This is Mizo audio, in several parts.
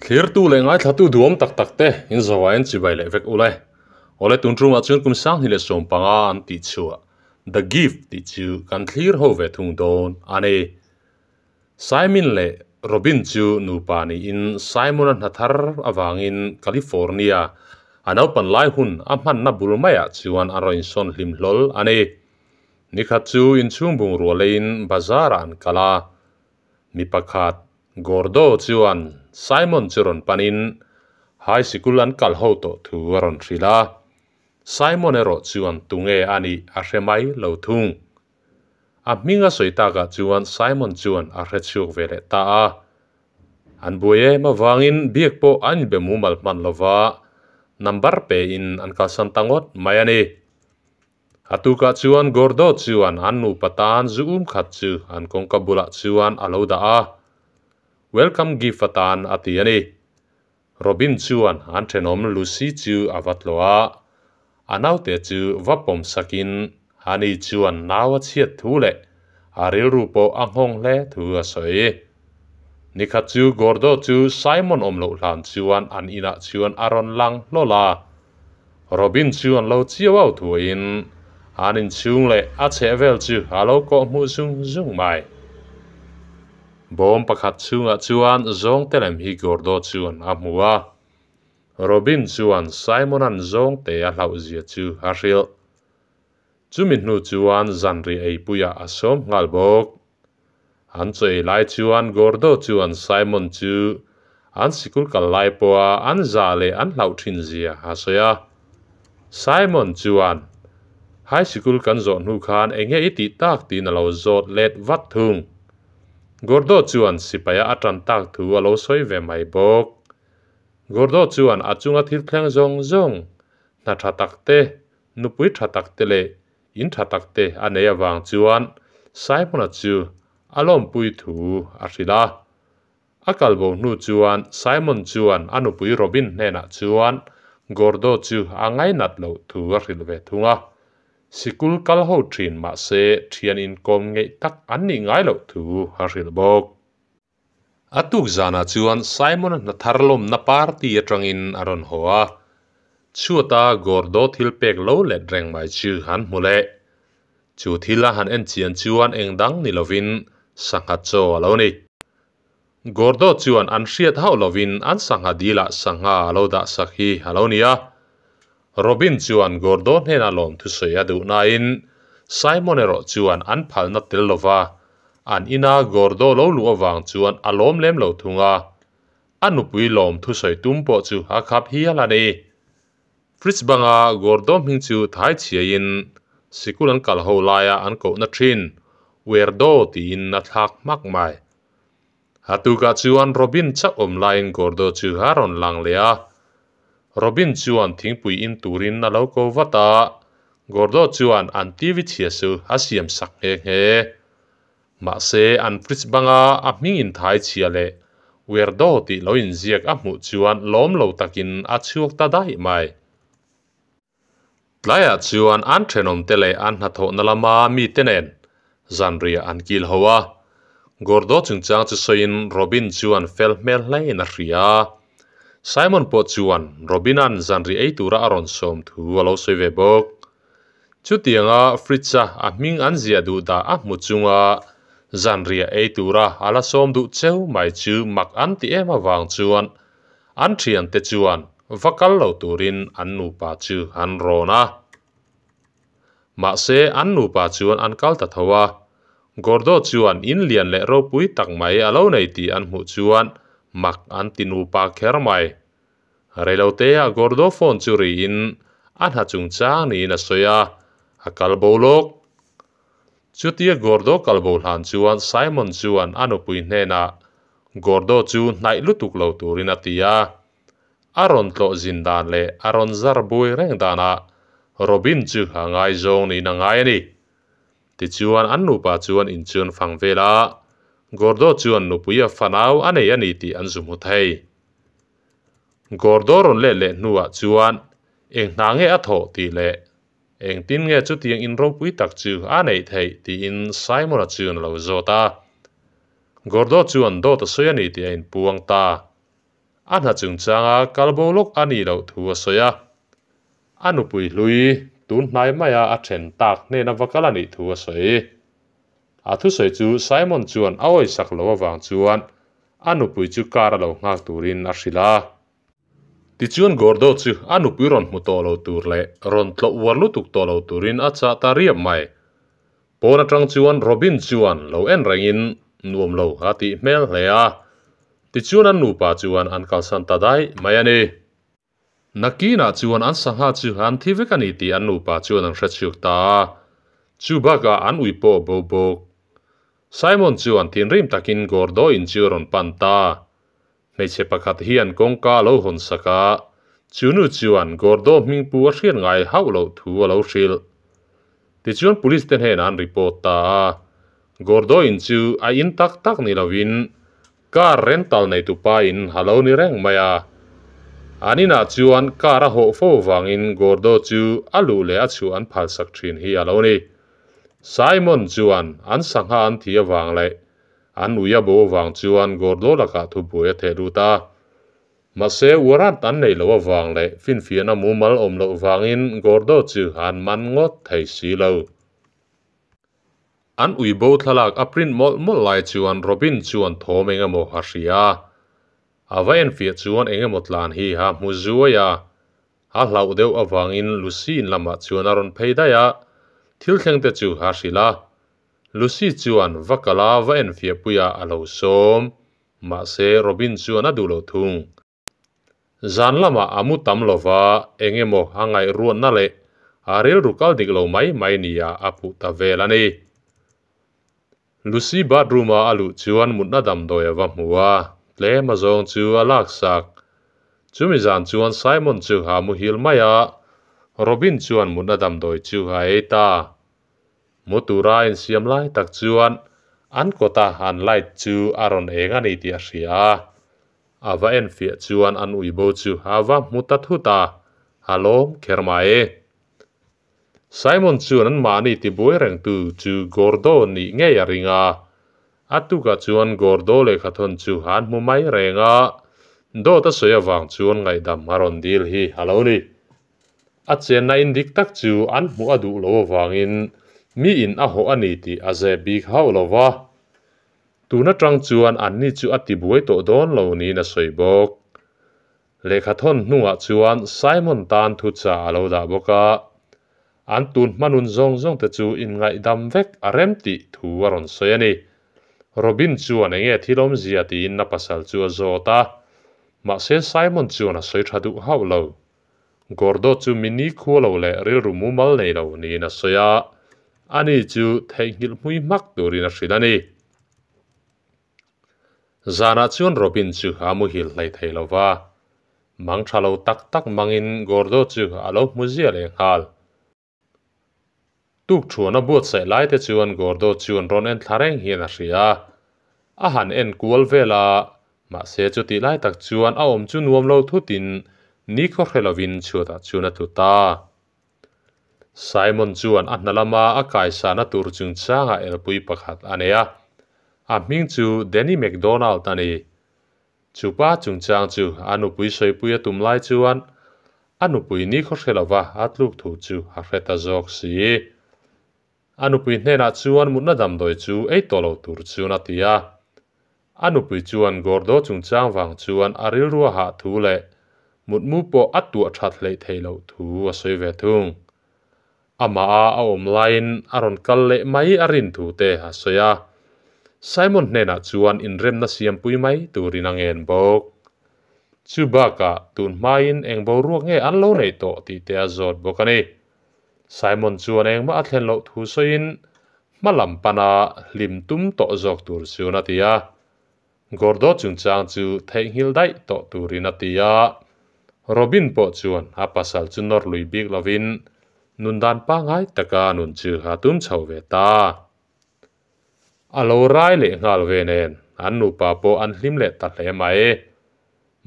Thlirtu leh ngaithlatu duhawm tak tak te in zawain chibai leh vek ule. Awle tun tumah chuan kum 2015 an tih chhuah The Gift tih chu kan thlir ho ve thung dawn a ni. Simon leh Robin chu nupa niin Simon-a hna thar avangin California a naupan lai hun a hmanna bul maiah chuan a rawn insawn hlim hlawl a ni. Nikhat chu inchhung bungrua leiin bazar-ah an kal a, mi pakhat Gordo chuan Simon chu rawn panin high sikul an kal ho tawh thu a rawn hrilh a. Simon erawh chuan tunge a nih a hre mai lo thung. A hming a sawi takah chuan Simon chuan a hre chhuak ve leh ta a. An buai em avangin biak pawh an inbe mumal hman lova, number pein an kalsan ta ngawt mai a ni. A tukah chuan Gordo chuan an nupa tan zu um khat chu an kawngka bulah chuan a lo dah a, Welcome gift atan a ti a ni. Robin chuan an thenawm Lucy chu a va tlawh a, a naute chu va pawm sakin ani chuan nau a chhiat thu leh a rilru pawh a nghawng hle thu a sawi. Nikhat chu Gordo chu Simon awm loh hlan chuan an inah chuan a rawn lang hlawl a. Robin chu an lo chiau au thuaiin an inchhung leh a chhehvel chu a lo kawh hmuh zung zung mai. Bawm pakhat chhungah chuan zawngte lem hi Gordo chuan a hmu a. Robin chuan Simon-a'n zawngte a hlauhzia chu a hrilh. Chumi hnu chuan zanri eipuiah a sawm nghal bawk. An chaw ei lai chuan Gordo chuan Simon chu an sikul kal lai pawha an zah leh an hlauh thin zia a sawi a. Simon chuan, High sikul kan zawh hnu khan eng nge i tih tak tiin a lo zawt let vat thung. Gordo chuan sipaia a tan tak thu a lo sawi ve mai bawk. Gordo chuan a chunga thil thleng zawng zawng, hna tha tak te, nupui tha tak te leh In tha tak te a nei avang chuan Simon-a chu a lawmpui thu a hrilh a. A kal bo hnu chuan Simon chuan a nupui Robin hnenah chuan Gordo chu a ngainat loh thu a hrilh ve thung a. Sikul kal ho thin mahse thian inkawm ngeih tak an nih ngai loh thu a hrilh bawk. A tuk zanah chuan Simon-a hna thar lawmna party atangin a rawn haw a, chhuata Gordo thil pek lo let reng mai chu han hmu leh. Chu thil a han en chian chuan eng dang ni lovin sangha chaw a lo ni. Gordo chuan an hriat hauh lovin an sangha dilah sangha a lo dah sak hi a lo ni a. Robin chuan Gordo hnena lawmthusawi a duh nain Simon erawh chuan an phalna tel lova an ina Gordo lo luh avang chuan a lawm lem lo thung a, a nupui lawmthusawi tum pawh chu a khap hial a ni. Fridge banga Gordo hming chu thai chhiaiin sikul an kal ho laia an kohna thin Werdo tiin a thlak hmak mai. A tukah chuan Robin chauh awm laiin Gordo chu a rawn lang leh a. Robin chuan thingpui in turin a lo ko vat a, Gordo chuan an TV chhia chu a siam sak nghe nghe. Mahse, an fridge banga a hming inthai chhia leh Werdo tih lo inziak a hmuh chuan lawm lo takin a chhuak ta daih mai. Tlaiah chuan an thenawmte leh an hnathawhna lama mite nen zanriah an kil ho a. Gordo chungchang chu sawiin Robin chuan fel hmel hlein a hria a. Simon pawh chuan Robin-a'n zanriah ei tura a rawn sawm thu a lo sawi ve bawk. Chutianga fridge-a a hming an ziah duh dah a hmu chunga zanriah ei tura a la sawm duh cheu mai chu mak an ti em avang chuan An thiante chuan va kal lo turin an nupa chu an rawn a. Mahse, an nupa chuan an kal ta tho a. Gordo chuan in lian leh ropui tak mai a lo nei tih an hmuh chuan mak an ti nupa kher mai. Reiloteah Gordo phone chu riin a hna chungchang niin a sawi a, a kal bo lawk. Chutia Gordo kal bo hlan chuan Simon chuan a nupui hnenah Gordo chu hnaih lutuk lo turin a ti a. A rawn tlawh zin dan leh a rawn zar bui reng danah Robin chu a ngaizawng niin a ngai a ni. Tichuan an nupa chuan inchun fang vel a, Gordo chuan nupui a fanau a nei a ni tih an zu hmu thei. Gordo rawn let leh hnuah chuan eng hna nge a thawh tih leh Engtin nge chutiang in ropui tak chu a neih theih tiin Simon-a chuan a lo zawt a. Gordo chuan dawt a sawi a ni tih a inpuang ta. A hna chungchanga kal bo lawk a nih loh thu a sawi a. A nupui hlui tun hnai maia a then tak hnena va kal a nih thu a sawi. A thusawi chu Simon chuan a awisak loh avang chuan a nupui chu car a lo nghak turin a hrilh a. Tichuan Gordo chu a nupui rawn hmu tawh lo tur leh rawn tlawh uar lutuk tawh lo turin a chah ta riap mai. Pawn atang chuan Robin chuan lo en rengin nuam lo a tih hmel hle a. Tichuan an nupa chuan an kalsan ta daih mai a ni. Nakinah chuan an sangha chu an thi vek a ni tih an nupa chuan an hrechhuak ta a. Chu bakah an ui pawh a bo bawk. Simon chuan thinrim takin Gordo in chu a rawn pan ta. Hmeichhe pakhat hian kawngka a lo hawn sak a, chu nu chuan Gordo hmingpu a hriat ngai hauh loh thu a lo hrilh. Tichuan police te hnenah an report ta a, Gordo in chu a in tak tak ni lovin car rental neitupa in a lo ni reng mai a. An inah chuan car a hawh fo vangin Gordo chu a luh leh a chhuah an phalsak thin hi a lo ni. Simon chuan an sangha an thih avang leh An ui a bo avang chuan Gordo lakah thubuai a theh lut a. Mahse, warrant an neih loh avang leh finfiahna mumal awm loh vangin Gordo chu an man ngawt thei si lo. An ui bo thlalak a print mawlh mawlh lai chuan Robin chuan thawm eng emaw a hria a. A va enfiah chuan eng emaw tlan hi a hmu zuai a. A hlauh deuh avangin Lucy in lamah chuan a rawn phei daih a, thil thleng te chu a hrilh a. Lucy chuan va kal a va enfiah puiah a lo sawm. Mahse, Robin chuan a duh lo thung. Zan lamah a mu tam lo va, eng emaw a ngaihruatna leh a rilru kal dik lo mai mai nia a puh ta vel a ni. Lucy bathroom-a a luh chuan mutna damdawi a va hmu a, tlem a zawng chu a laksak. Chumi zan chuan Simon chu a muhil mai a, Robin chuan mutna damdawi chu a ei ta. Mu tura a insiam lai tak chuan an kawta an light chu a rawn eng a ni tih a hria a, a va enfiah chuan an ui bo chu a va hmu ta thut a, a lawm kher mai. Simon chuan an mahni tibuai rengtu chu Gordo nih ngei a ring a, a tukah chuan Gordo lehkhathawn chu an hmu mai reng a, dawt a sawi avang chuan ngaihdam a rawn dil hi a lo ni. A chenna in dik tak chu an hmuh a duh lo avangin mi in a hawh a ni tih a zep bik hauh lo va. Tun atang chuan anni chu a tibuai tawh dawn lo niin a sawi bawk. Lehkhathawn hnungah chuan Simon tan thucha a lo dah bawk a, an tun hmanun zawng zawng te chu inngaihdam vek a rem tih thu a rawn sawi a ni. Robin chuan enge thil awmzia tiin a pasal chu a zawt a, mahse Simon chuan a sawi tha duh hauh lo. Gordo chu mi nikhua lo leh rilru mumal nei lo niin a sawi a, ani chu theihnghilh hmui hmak turin a hrilh a ni. Zanah chuan Robin chu a muhil hlei thei lo va, mang tha lo tak tak mangin Gordo chu a lo hmu zia leh nghal. Tuk thuan a buatsaih lai te chuan Gordo chuan rawn en thla reng hian a hria a, a han en kual vel a, mahse chutih lai tak chuan a awm chu nuam lo thutin nikhaw hre lovin chhuatah chuan a tlu ta. Simon chuan a hna lama a kaisana tur chungchangah elpui pakhat a nei a, a hming chu Danny McDonald a ni. Chupa chungchang chu a nupui sawipui a tum lai chuan a nupui nikhaw hre lova a tluk thu chu a hre ta zawk si. A nupui hnenah chuan mutna damdawi chu ei tawh lo tur chuan a ti a. A nupui chuan Gordo chungchang vang chuan a rilru a hah thu leh mutmu pawh a tuah that hleih theih loh thu a sawi ve thung. Amah a a awm laiin a rawn kal leh mai a rin thu te a sawi a. Simon hnenah chuan inremna siampui mai turin a ngen bawk. Chu bakah tun hmain eng boruak nge an lo neih tawh tih te a zawt bawk a ni. Simon chuan engmah a thlen loh thu sawiin hma lam pana hlim tum tawh zawk tur chuan a ti a. Gordo chungchang chu theihnghilh daih tawh turin a ti a. Robin pawh chuan a pasal chu nawr lui bik lovin nun dan pangngai taka nun chu a tum chho ve ta. A lo rai leh nghal ve nen an nupa pawh an hlim leh ta hle mai.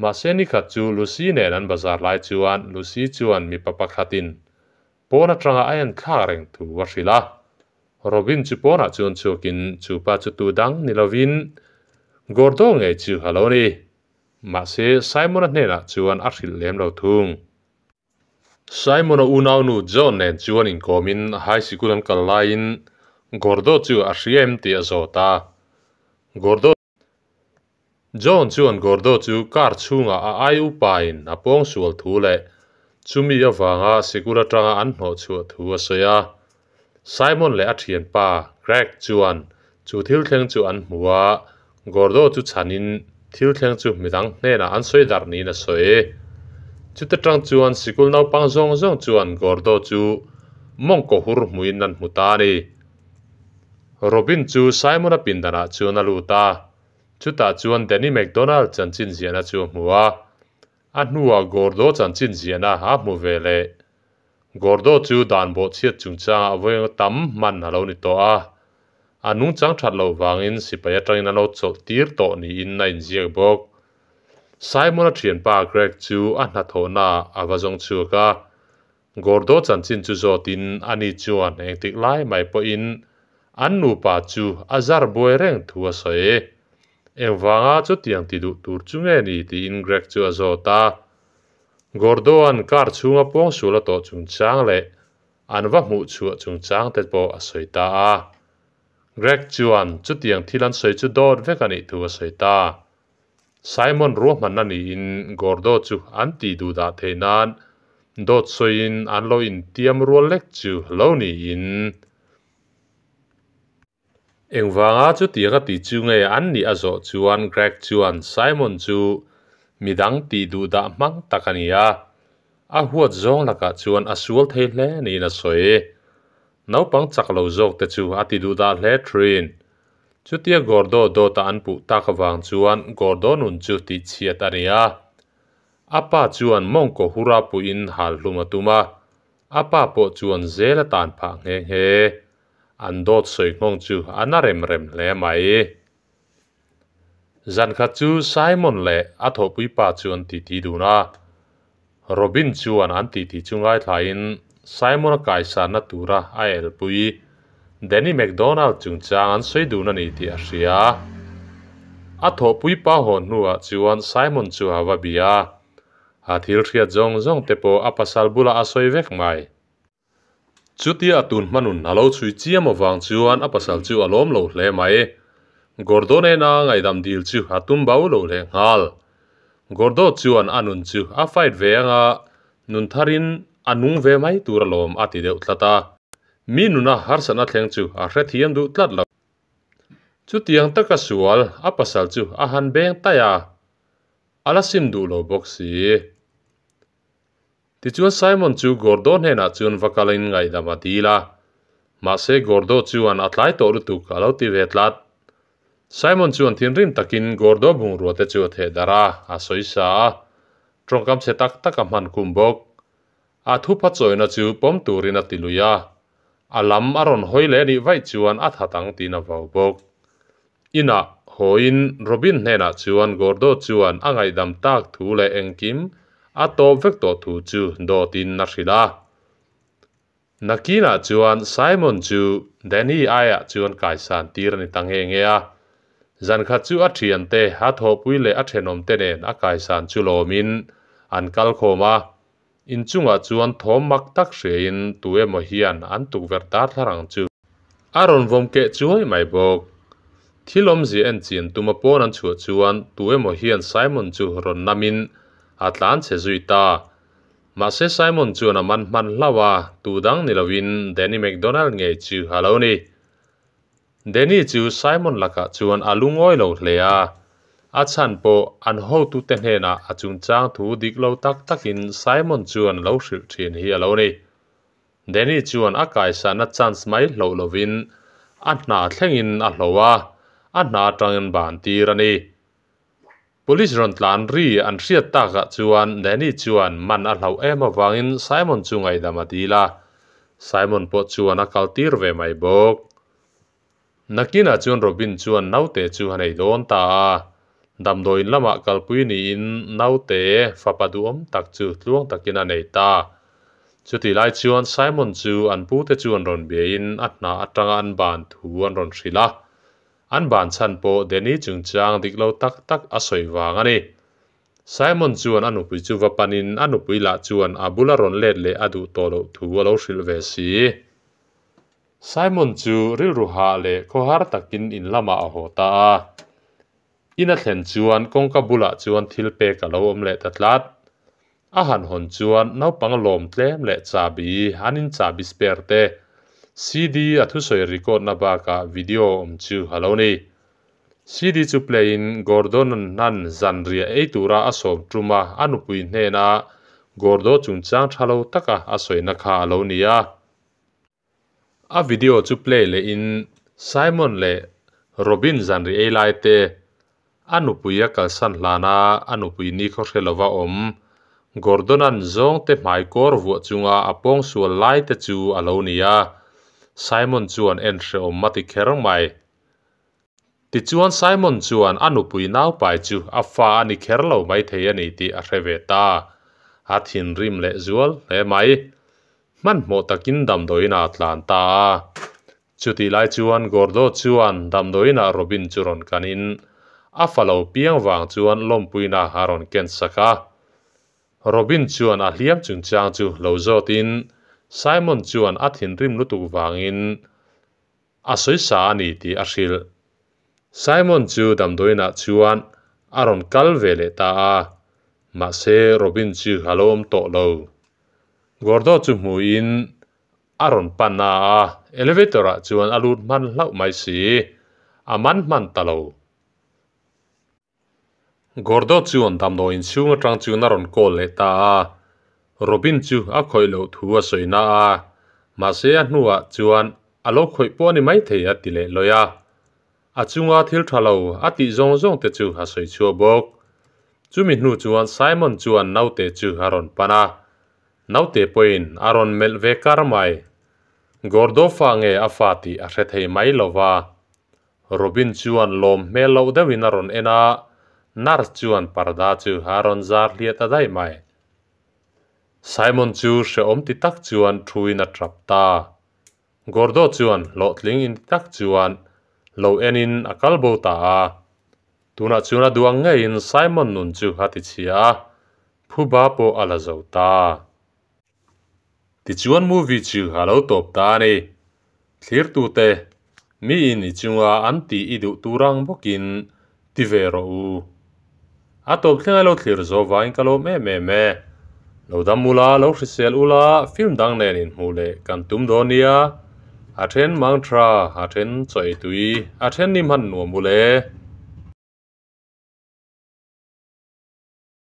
Mahse nikhat chu Lucy nen an bazar lai chuan Lucy chuan mipa pakhatin pawn atanga a en thlak reng thu a hrilh a. Robin chu pawnah chuan chhuakin chu pa chu tu dang ni lovin Gordo ngei chu a lo ni. Mahse, Simon-a hnenah chuan a hrilh lem lo thung. Simon-a unaunu John nen chuan inkawmin high sikul an kal laiin Gordo chu a hria em tih a zawt a. Gordo. John chuan Gordo chu car chhungah a ai upain a pawngsual thu leh chumi avanga sikul atanga an hnawhchhuah thu a sawi a. Simon leh a thianpa Greg chuan chu thil thleng chu an hmu a, Gordo chu chhanin thil thleng chu midang hnenah an sawi darh niin a sawi. Chuta tang chuan sikul naupang zawng zawng chuan Gordo chu mawngkaw hur hmuin an hmu ta a ni. Robin chu Simon-a pindanah chuan a lut a, chutah chuan Danny McDonald chanchin ziahna chu a hmu a, a hnuah Gordo chanchin ziahna a hmu ve leh. Gordo chu dan bawhchhiat chungchangah vawi tam hman a lo ni tawh a, a nungchang that loh vangin sipai atangin a lo chawlh tir tawh niin a inziak bawk. Simon-a thianpa Greg chu a hnathawhnaah a va zawng chhuak a, Gordo chanchin chu zawtin ani chuan engtik lai mai pawhin an nupa chu a zar buai reng thu a sawi. Engvanga chutiang ti duh tur chu nge ni tiin Greg chu a zawt a. Gordo-a'n car chhunga pawngsual a tawh chungchang leh an va hmuh chhuah chungchang te pawh a sawi ta a. Greg chuan chutiang thil an sawi chu dawt vek a nih thu a sawi ta. Simon ruahmanna niin Gordo chu an tih duh dah theih nan dawt sawiin an lo intiam rual lek chu lo niin. Engvanga chutianga ti chu nge an nih a zawh chuan Greg chuan Simon chu midang tih duh dah hmang tak a ni a, a huat zawng lakah chuan a sual thei hle niin a sawi. Naupang chak lo zawk te chu a ti duh dah hle thin. Chutia Gordo dawta an puh tak avang chuan Gordo nun chu tihchhiat a ni a. A pa chuan mawngkaw hura puiin hal hlum a tum a, a pa pawh chuan zel a tan phah nghe nghe. An dawt sawi nghawng chu a na rem rem hle mai. Zan khat chu Simon leh a thawhpui pa chu an titi dun a. Robin chuan an titi chu ngaithlain Simon-a kaisanna tura a elpui Danny McDonald chungchang an sawi dun a ni tih a hria. A thawhpui pa haw hnuah chuan Simon chu a va bia a, a thil hriat zawng zawng te pawh a pasal bulah a sawi vek mai. Chutia a tun hmanun a lo chhui chiam avang chuan a pasal chu a lawm lo hle mai. Gordo nena ngaihdam dil chu a tum bau lo leh nghal. Gordo chuan a nun chu a fight ve anga nun tharin a nung ve mai tur alawm a ti deuh tlat a. Mi nuna harsatna thleng chu a hrethiam duh tlat lo. Chutiang taka sual a pasal chu a han beng taih a, a la sim duh lo bawk si. Tichuan Simon chu Gordo hnenah chuan va kalin ngaihdam a dil a, mahse Gordo chuan a tlai tawh lutuk a lo ti ve tlat. Simon chuan thinrim takin Gordo bungrua te chu a theh darh a, a sawi sa a, tawngkam chhe tak tak a hman kum bawk. A thupha chawina chu pawm turin a ti lui a, a lam a rawn hawi leh nih vaih chuan a that ang tiin a vau bawk. Inah hawiin Robin hnenah chuan Gordo chuan a ngaihdam tak thu leh engkim a tawp vek tawh thu chu dawtin a hrilh a. Nakinah chuan Simon chu Danny aiah chuan kaisan tir a ni ta nge nge a. Zankhat chu a thiante, a thawhpui leh a thenawmte nen a kaisan chu lawmin an kal khawm a. Inchungah chuan thawm mak tak hriain tu emaw hian an tukverh darthlarang chu a rawn vawm keh chuai mai bawk. Thil awmzia en chian tuma pawn an chhuah chuan tu emaw hian Simon chu rawn namin a tlan chhe zui ta. Mahse Simon chuan a man hman hlauh a, tu dang ni loin Danny McDonald ngei chu a lo ni. Danny chu Simon lakah chuan a lungawi lo hle a, a chhan pawh an hotute hnenah a chungchang thu dik lo tak takin Simon chuan lo hrilh thin hi a lo ni. Danny chuan a kaisanna chance mai hloh lovin a hna thlengin a hloh a, a hna atangin ban tir a ni. Police rawn tlan ri an hriat takah chuan Danny chuan man a hlauh em avangin Simon chu ngaihdam a dil a, Simon pawh chuan a kal tir ve mai bawk. Nakinah chuan Robin chuan naute chu a nei dawn ta a, damdawiin lamah kalpui niin naute fapa duhawm tak chu tluang takin a nei ta. Chutih lai chuan Simon chu an pute chuan rawn biain a hna atanga an ban thu an rawn hrilh a, An ban chhan pawh Danny chungchang dik lo tak tak a sawi vang a ni. Simon chuan a nupui chu va panin a nupui lah chuan a bula rawn let leh a duh tawh loh thu a lo hrilh ve si. Simon chu rilru hah leh khawhar takin in lamah a haw ta a. In a thlen chuan kawngka bulah chuan thil pek a lo awm leh ta tlat. A han hawn chuan naupang lawm tlem leh chahbi, an in chahbi spare te, CD a thusawi record na bakah video awm chu a lo ni. CD chu play in Gordon an zanriah ei tura a sawm tum a, a nupui hnena Gordo chungchang tha lo taka a sawina kha a lo ni a. A video chu play leh in Simon leh Robin zanriah ei lai te, a nupui a kalsan hlana a nupui ni khaw hre lova awm Gordon-a'n zawngte hmai kawr vuah chunga a pawngsual lai te chu a lo ni a, Simon chuan en hrehawm a ti kher mai. Tichuan Simon chuan a nupui naupai chu a fa a ni kher lo maithei a ni tih a hre ve ta. A thinrim leh zual hle mai. Hmanhmawh takin damdawiinah a tlan ta a. Chutih lai chuan Gordo chuan damdawiinah Robin chu rawn kanin a fa lo piang vang chuan lawmpuina a rawn ken sak a. Robin chuan a hliam chungchang chu lo zawtin Simon chuan a thinrim lutuk vangin a sawi sa a ni tih a hrilh. Simon chu damdawiinah chuan a rawn kal ve leh ta a, mahse Robin chu a lo awm tawh lo. Gordo chu hmuhin A rawn pan a a, elevator ah chuan a lut hman hlauh mai si, a man hman ta lo. Gordo chuan damdawi inchhung atang chuan a rawn call leh ta a, Robin chu a khawih loh thu a sawi na a, mahse a hnuah chuan a lo khawih pawh a ni maithei a ti leh lawi a. A chunga thil tha lo a tih zawng zawng te chu a sawi chhuak bawk. Chumi hnu chuan Simon chuan naute chu a rawn pan a, Naute pawhin a rawn melh ve kar mai. Gordo fa nge a fa tih a hre thei mai lo va. Robin chuan lawm hmel loh deuhin a rawn en a, nurse chuan parda chu a rawn zar hliah ta daih mai. Simon chu hrehawm ti tak chuan thuin a tap ta. Gordo chuan hlawhtling inti tak chuan lo enin a kal bo ta a. Tunah chuan a duang ngeiin Simon nun chu a ti chhia a, phuba pawh a la zo ta. Tichuan movie chu a lo tawp ta a ni. Thlirtute, miin i chunga an tih i duh tur ang bawkin ti ve rawh u. A tawp thleng a lo thlir zo vangin ka lawm em em e. Lo dam ula, lo hrisel ula, film dang nen inhmuh leh kan tum dawn nia. A then mantra, a then chawi tui, a then ni hman nuam ule.